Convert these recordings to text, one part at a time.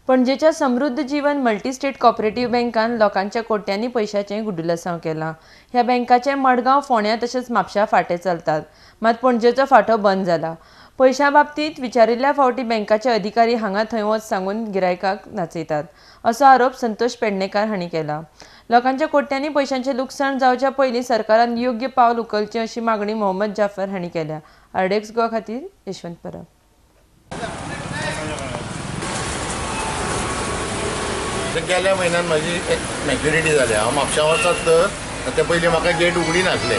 पणजेच्या समृद्ध जीवन multi-state cooperative बँकान लोकांच्या कोट्यांनी पयशाचें गुड्डुलसांव केलां. ह्या बँकाचे मडगांव, फोंड्या तशेंच म्हापशा फांटे चलतात, मात पणजेचो फांटो बंद जाला. पयशां बाबतींत विचारिल्ल्या फावटी बँकाचे अधिकारी हांगा थंय वच सांगून गिरायकाक नाचयतात असो आरोप संतोष पेडणेकार हांणी केला. लोकांच्या कोट्यांनी पयशांचें लुकसाण जावच्या पयलीं सरकारान योग्य पावल उखलचें अशी मागणी मोहम्मद जाफर हांणी केल्या. आरडीएक्स गोवा खातीर यशवंत परब. गेल्या म्हयन्यान म्हजी एक मॅच्युरिटी जाल्या. हांव म्हापशा वचत तर ते पयलीं म्हाका गेट उगडी नासले.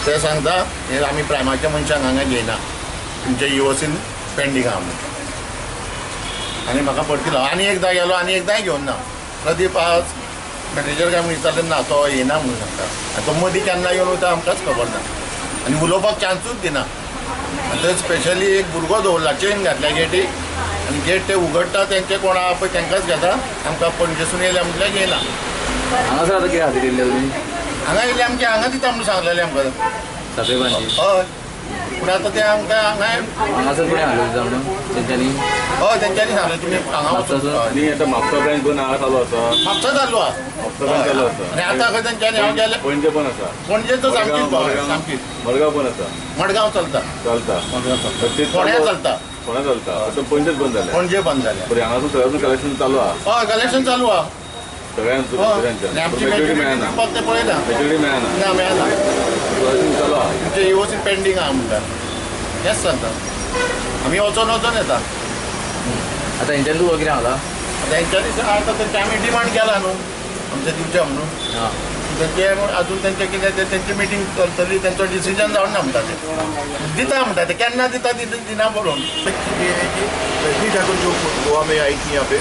ते सांगता हे आमी प्रायमाच्या मनशांक हांगा घेयना, तुमच्या इओसीन पेंडींग आहा म्हणून. आनी म्हाका परती आनी एकदां गेलो आनी एकदांय घेवन ना. प्रदीप आज मॅनेजर काय म्हणून विचारलें ना, तो येना म्हणून सांगता. आनी तो मदीं केन्ना येवन वयता आमकांच खबर ना आनी उलोवपाक चान्सूच दिना. आनी थंय स्पेशली एक भुरगो दवरला, चेन घातल्या गेटीक आनी गेट ते उगडटा, तेंचे कोण आहा पळय तांकांच घेता. आमकां पणजेसून येयल्या म्हटल्यार घेयना. हांगासर आतां कितें खातीर येयल्ले तुमी? हांगा येयले आमचे हांगा दिता म्हणून सांगलेलें आमकां. हय, पूण आतां ते आमकां हांगा हांगासर कोणें हाडलें दिता म्हणून तेंच्यांनी? हय, तेंच्यांनी सांगलें तुमी हांगा वचून. आनी आतां म्हापसा ब्रांच बंद हांगा चालू आसा. म्हापसा चालू आहा, म्हापसा ब्रांच चालू आसा. आनी आतां खंय तेंच्यांनी हांव गेलें पणजे पण आसा. पणजे तर सामकीच सामकीच. मडगांव पण आसा. मडगांव चलता, चलता, फोंड्या चलता, फोंड्या चलता. आतां पणजेच बंद जालें. पणजे बंद जालें. बरें, हांगासून सगळ्यासून कलेक्शन चालू आहा. हय, कलेक्शन चालू आहा सगळ्यांचो. आमची मॅच्युरिटी दिवपाक ते पळयना. मॅच्युरिटी मेळना, ना मेळना. कलेक्शन चालू आहा. तुमचे इओसी पेंडींग आहा म्हणटा, हेंच सांगता. आमी वचोन वचोन येता. आतां हेंच्यांनी तुका कितें सांगलां? आतां हेंच्यांनी आतां तेंचे आमी डिमांड केला न्हू आमचें दिवचें म्हणून. तेंचे अजून तेंचे कितें तेंची मिटींग चलतली, तेंचो डिसिजन जावन ना म्हणटा, ते दिता म्हणटा, ते केन्ना दिता दिना बरोवन. ये है कि रजनी ठाकुर जो गोवा में आई थी यहाँ पे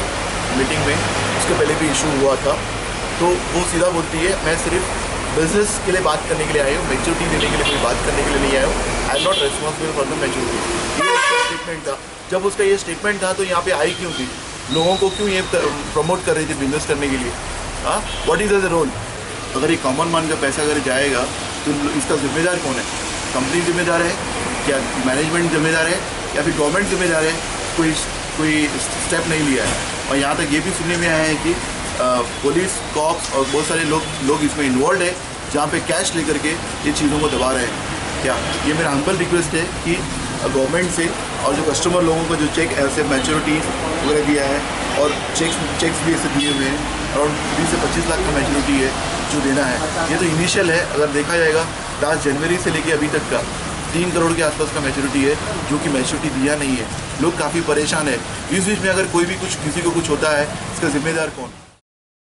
मीटिंग में, उसके पहले भी इशू हुआ था, तो वो सीधा बोलती है मैं सिर्फ बिजनेस के लिए बात करने के लिए आई हूँ, मेच्योरिटी देने के लिए कोई बात करने के लिए नहीं आया हूँ. I am not responsible for the maturity. ये उसका स्टेटमेंट था. जब उसका ये स्टेटमेंट था तो यहाँ पे आई क्यों थी? लोगों को क्यों ये प्रमोट कर रही थी बिजनेस करने के लिए? हाँ, what is the role? अगर ये कॉमन मैन का पैसा अगर जाएगा तो इसका जिम्मेदार कौन है? कंपनी जिम्मेदार है क्या? मैनेजमेंट जिम्मेदार है या फिर गवर्नमेंट जिम्मेदार है? कोई कोई स्टेप नहीं लिया है. और यहाँ तक ये भी सुनने में आया है कि पुलिस, कॉप्स और बहुत सारे लोग इसमें इन्वॉल्व है, जहाँ पे कैश लेकर के ये चीज़ों को दबा रहे हैं. क्या ये मेरा हम्बल रिक्वेस्ट है कि गवर्नमेंट से और जो कस्टमर लोगों को जो चेक ऐसे मैच्योरिटी वगैरह दिया है और चेक्स भी ऐसे दिए हुए हैं, अराउंड 20 से 25 लाख का मैच्योरिटी है जो देना है. ये तो इनिशियल है. अगर देखा जाएगा लास्ट जनवरी से लेके अभी तक का 3 करोड़ के आसपास का मैच्योरिटी है, जो कि मैच्योरिटी दिया नहीं है. लोग काफ़ी परेशान है. इस बीच में अगर कोई भी कुछ किसी को कुछ होता है, इसका जिम्मेदार कौन?